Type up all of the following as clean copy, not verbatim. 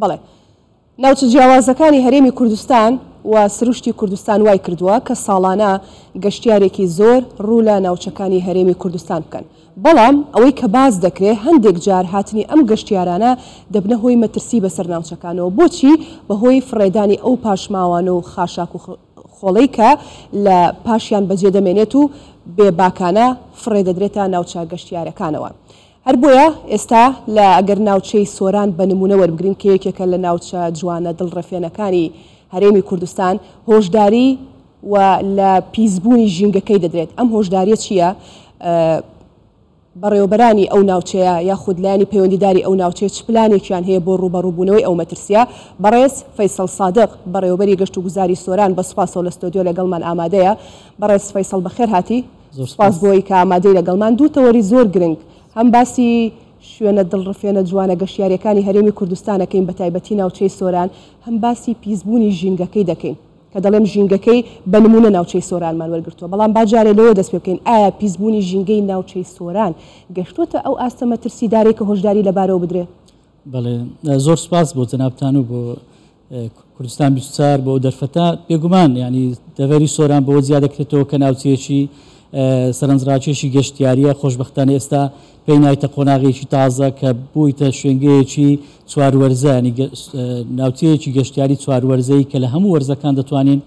بەڵێ. ناوچە جیاوازەکانی هەرێمی کوردستان و سروشتی کوردستان وای کردووە کە ساڵانە گەشتیارێکی زۆر ڕوو لە ناوچەکانی هەرێمی کوردستان بکەن، بەڵام ئەوەی کە باس دەکرێ هەندێک جار هاتنی ئەم گەشتیارانە دەبنە هۆی مەترسی بەسەر ناوچەکانەوە، بۆچی؟ بەهۆی فڕێدانی ئەو پاشماوانە و خاشاک و خۆڵەی کە لە پاشیان بەجێ دەمێنێت و بێ باکانە فڕێ دەدرێتە ناوچە گەشتیارەکانەوە. هەر بۆیە ئێستا لە ئەگەر ناوچەی سۆران بە نموونە وەربگرین کە یەکێکە لە ناوچە جوانە دڵڕفێنەکانی هەرێمی کوردستان، هۆشداری و لە پیسبوونی ژینگەکەی دەدرێت. ئەم هۆشدارییە چییە؟ بەڕێوەبەرانی ئەو ناوچەیە یاخود لایەنی پەیوەندیداری ئەو ناوچەیە چ پلانێکیان هەیە بۆ ڕووبەڕووبوونەوەی ئەو مەترسییە؟ بەڕێز فەیسەڵ سادق، بەڕێوەبەری گەشتوگوزاری سۆران بە سوپاسەوە لە ستۆدیۆ لەگەڵمان ئامادەیە. بەڕێز فەیسەڵ بەخێرهاتی. سوپاس بۆ ئەوەی کە ئامادەی لەگەڵمان. دوو تەوەری زۆر گرنگ، هەم باسی شوێنە دڵڕفێنە جوانە گەشتیارییەکانی هەرێمی کوردستان ئەکەین بەتایبەتی ناوچەی سۆران، هەم باسی پیسبوونی ژینگەکەی دەکەین. کە دەڵێم ژینگەکەی بە نموونە ناوچەی سۆرانمان وەرگرتووە، بەڵام با جارێ لەوە دەست پێ بکەین ئایا پیسبوونی ژینگەی ناوچەی سۆران گەشتووەتە ئەو ئاستە مەترسیدارەی کە هۆشداری لەبارەوە بدرێ؟ بەڵێ زۆر سوپاس بۆ جەنابتان و بۆ کوردستان 24 بۆ ئەو دەرفەتە. بێگومان یعنی دەڤەری سۆران بەوە جیا دەکرێتەوە کە ناوچەیەکی سەرنجڕاکێشی گەشتیارییە، خۆشبەختانە ئێستا پێی نایتە قۆناغێکی تازە کە بوویتە شوێنگەیەکی چوار وەرزە، یعنی ناوچەیەکی گەشتیاری چوار وەرزەی کە لە هەموو وەرزەکان دەتوانین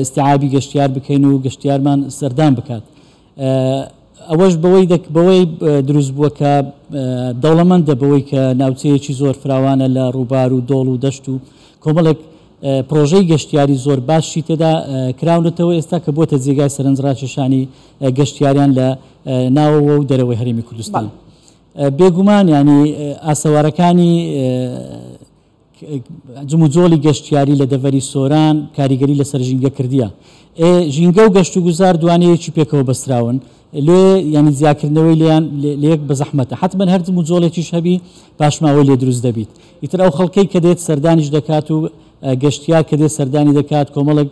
ئیستیعابی گەشتیار بکەین و گەشتیارمان سەردان بکات. ئەوەش بەوەی بەوەی دروست بووە کە دەوڵەمەندە بەوەی کە ناوچەیەکی زۆر فراوانە لە ڕووبار و دۆڵ و دەشت و کۆمەڵێک پرۆژەی گەشتیاری زۆر باشی تێدا کراونەتەوە ئێستا کە بۆتە جێگای سەرنجڕاکێشانی گەشتیاریان لە ناوەوە و دەرەوەی هەرێمی کوردستان. بێگومان ینی ئاسەوارەکانی جموجۆڵی گەشتیاری لە دەڤەری سۆران کاریگەری لەسەر ژینگە کردیە. ئێ ژینگە و گەشتوگوزار دوانەیەکی پێکەوە بەستراون. لێ یانی جیاکردنەوەی لێیان لەیەک بەزەحمەتە. حەتمەن هەر جموجۆڵێکیش هەبی پاشماوەی لێ دروست دەبیت. ئیتر ئەو خەڵکەی کە دێت سەردانیش دەکات و گەشتیار کە دێت سەردانی دەکات کۆمەڵێک.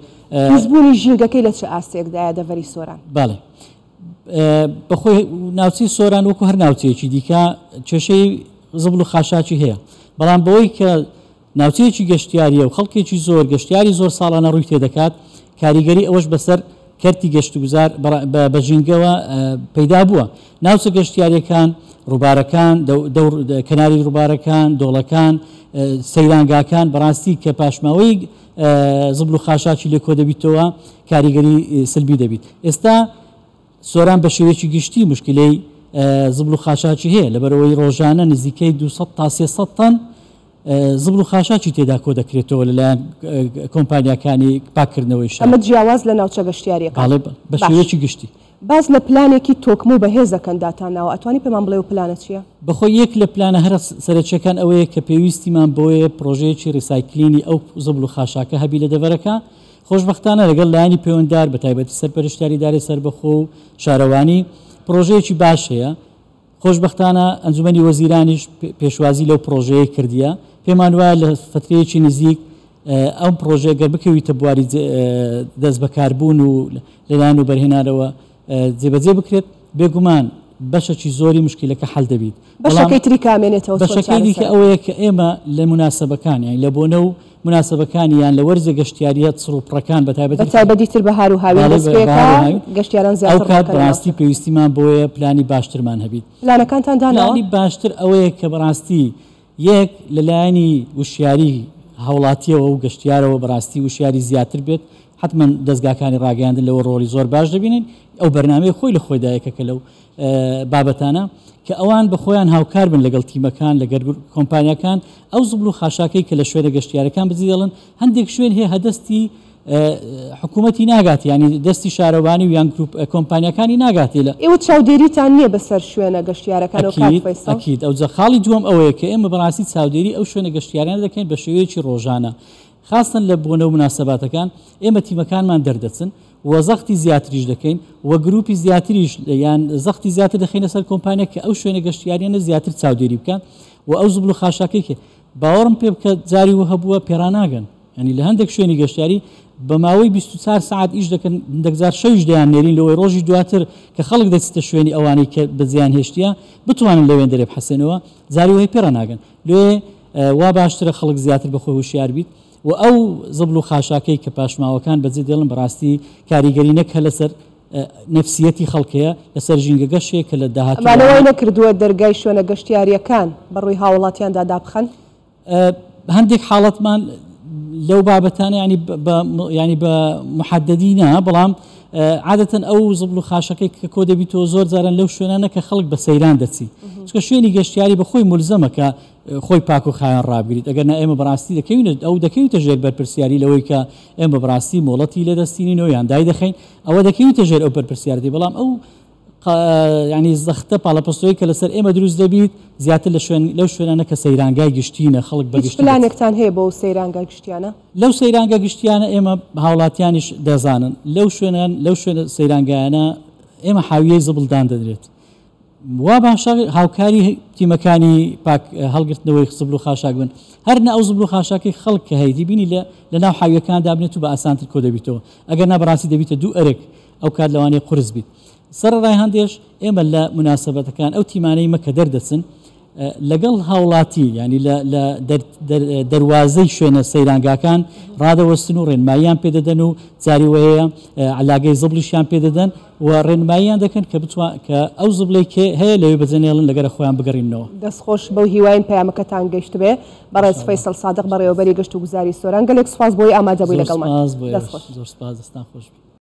پیسبوونی ژینگەکەی لە چ ئاستێکدایە دەڤەری سۆران؟ بەڵێ. بەخۆی ناوچەی سۆران وەکو هەر ناوچەیەکی دیکە کێشەی زبڵ و خاشاکی هەیە، بەڵام بەوەی کە ناوچەیەکی گەشتیاریە و خەڵکێکی زۆر گەشتیاری زۆر ساڵانە ڕووی تێدەکات، کاریگەری ئەوەش بەسەر کەرتی گەشتوگوزار بە ژینگەوە پەیدا بووە. ناوچە گەشتیاریەکان، ڕووبارەکان، کەناری ڕووبارەکان، دۆڵەکان، سەیرانگاکان بەڕاستی کە پاشماوەی زبڵ و خاشاکی لێ کۆدەبیتەوە کاریگەری سلبی دەبیت. ئێستا سۆران بە شێوەیەکی گشتی مشکلەی زبڵ و خاشاکی هەیە، لەبەرئەوەی ڕۆژانە نزیکەی 200 تا 300 تەن زبڵ و خاشاکی تێدا کۆدەکرێتەوە لەلایەن کۆمپانیاکانی پاککردنەوەی شار. ئەمە جیاواز لە ناوچە گەشتیارییەکان. بەڵێ بە شێوەیەکی گشتی. باس لە پلانێکی تۆکمە و بەهێز دەکەن داتان ناوە، ئەتوانی پێمان بڵێ ئەو پلانە چییە؟ بەخۆی یەک لە پلانە هەرە سەرەکییەکان ئەوەیە کە پێویستیمان بەوەیە پڕۆژەیەکی ڕیسایکلینی ئەو زبڵ و خاشاکە هەبی لە دەڤەرەکە، خۆشبەختانە لەگەڵ لایەنی پەیوەنددار بەتایبەتی سەرپەرشتیاری ئیدارەی سەربەخۆ و شارەوانی پڕۆژەیەکی باش هەیە، خۆشبەختانە ئەنجومەنی وەزیرانیش پێشوازی لەو پڕۆژەیە کردیە، پێمان وایە لە فترەیەکی نزیک ئەم پڕۆژەیە گەر بکەویتە بواری دەستبەکاربوون و لەلایەن وەبەرهێنانەوە جێبەجێ بکرێت، بێگومان بەشەکی زۆری مشکلەکە حەل دەبیت. بەشەکەی تری کە ئەمێنێتەوە چۆن بەشەکەی دیکە چارەسەر؟ ئەوەیە کە ئێمە لە موناسەبەکان یانی لە بۆنە و موناسەبەکانی یان لە وەرزە گەشتیارییە چڕ و پڕەکان بە تایبەتی بە تایبەتی تر بەهار و هاوین بەڵێ دەست پێکا بەهار و هاوین گەشتیاران ئەو زیاتر کات ڕووکەنە بەڕاستی ناوچەکە. پێویستیمان بەوەیە پلانی باشترمان هەبیت. پلانەکانتان داناوە؟ پلانی باشتر ئەوەیە کە بەڕاستی یەک لە لایەنی وشیاری هاوڵاتیەوە و گەشتیارەوە بەڕاستی وشیاری زیاتر بێت، حەتمەن دەزگاکانی ڕاگەیاندن لەوە ڕۆڵی زۆر باش دەبینن، ئەو بەرنامەیە خۆی لە خۆیدا یەکێکە لەو بابەتانە کە ئەوان بە خۆیان هاوکار بن لەگەڵ تیمەکان لەگەر کۆمپانیاکان ئەو زبڵ و خاشاکەی کە لە شوێنە گەشتیارەکان بجێدێڵن، هەندێک شوێن هەیە هەدەستی حکوومەتی ناگات، یانی دەستی شارەوانی و یان گروپ کۆمپانیاکانی ناگاتێ لە. ئێوە چاودێریتان نییە بەسەر شوێنە گەشتیارەکانەوە کاک ئەکید، فەیسەڵ؟ ئەکید. ئەوجا خاڵی دووەم ئەوەیە کە ئێمە بەڕاستی چاودێری ئەو شوێنە گەشتیارانە دەکەین بە شێوەیەکی ڕۆژانە، خاستەن لە بۆنە و موناسەباتەکان ئێمە تیمەکانمان دەردەچن و زەختی زیاتریش دەکەین و گروپی زیاتریش یان زەختی زیاتر دەخەینە سەر کۆمپانیا کە ئەو شوێنە گەشتیاریانە زیاتر چاودێری بکەن و ئەو زبڵ و خاشاکەی کە باوەڕم پێ بکە جاری و هەبووە پێڕاناگەن. یانی لە هەندێک شوێنی گەشتیاری بە ماوەی 24 سەعات ئیش دەکەن، هەندێک جار شەویش دەیان نێرین لەوەی ڕۆژی دواتر کە خەڵک دەچێتە شوێنی ئەوانەی کە بەجێیان هێشتیە بتوانن لەوێندەرێ بحەسێنەوە، جاری وەی پێڕاناگەن. لێ وا باشترە خەڵک زیاتر بە خۆی هوشیار بیت و ئەو زبڵ و خاشاکەی کە پاشماوەکان بەجێ دێڵن بەڕاستی کاریگەری نەک هەر لەسەر نەفسیەتی خەڵک هەیە لەسەر ژینگەگەش هەیە کە لە داهاتوودا. ئەمانە وای نەکردووە دەرگای شوێنە گەشتیارییەکان بە ڕووی هاوڵاتیاندا دابخەن؟ هەندێک حاڵەتمان لەو بابەتانە ینی ینی بە محددی نا بەڵام عادەتەن ئەو زبڵ و خاشەکەی کە کۆ دەبیتەوە زۆر جاران لەو شوێنانە کە خەڵک بە سەیران دەچی چکە شوێنی گەشتیاری بە خۆی ملزەمە کە خۆی پاک و خاوێن ڕابگریت ئەگەر نا ئێمە بەڕاستی دەکەوینە ئەو دەکەویتە ژێر بەرپرسیاری لەوەی کە ئێمە بەڕاستی مۆڵەتی لێ دەستینینەوە یان دایدەخەین ئەوە دەکەویتە ژێر ئەو بەرپرسیارەتی بەڵام ئەو یانی زەختە پاڵەپەستۆی کە لەسەر ئێمە دروست دەبیت زیاتر لە شوێن لەو شوێنانە کە سەیرانگای گشتینە خەڵک بە هیچ گشتی دەچن. پلانێکتان هەیە بۆ ئەو سەیرانگا گشتیانە؟ لەو سەیرانگا گشتیانە ئێمە هاوڵاتیانیش دەزانن لەو شوێنان لەو شوێنە سەیرانگایانە ئێمە حاویەی زبڵ داندەنرێت وا باشە هاوکاری تیمەکانی پاک هەڵگرتنەوەی زبڵ و خاشاک بن هەر نە ئەو زبڵ و خاشاکەی خەڵک کە هەیتی بینی لە لەناو حاویەکان دابنێت و بە ئاسانتر کۆ دەبیتەوە ئەگەر نا بەڕاستی دەبیتە دوو ئەرک ئەو کات لەوانەیە قورس بیت سەرەڕای هەندێش ئێمە لە موناسەبەتەکان ئەو تیمانەی مە کە دەردەچن لەگەڵ هاوڵاتی ینی لە دەروازەی شوێنە سەیرانگاکان ڕادەوەستن و ڕێنماییان پێدەدەن و جاری وەیە علاگەی زبڵیشیان پێدەدەن و ڕێنماییان دەکەن کە بتوان کە ئەو زبڵەی کێ هەیە لەوێ بەجێنێڵن لەگەرە خۆیان بگەڕیننەوە. دەست خۆش بەو هیواین پەیامەکەتان گەیشتبێ بەڕێز فەیسەڵ سادق بەڕێوەبەری گەشت و گوزاری سۆران گەلێک سوپاس بۆی ئامادەبووی زۆر لەگەڵمان سپاس بۆ دەست ئێوەش خۆش. زۆر سپاس دەستان خۆش بی.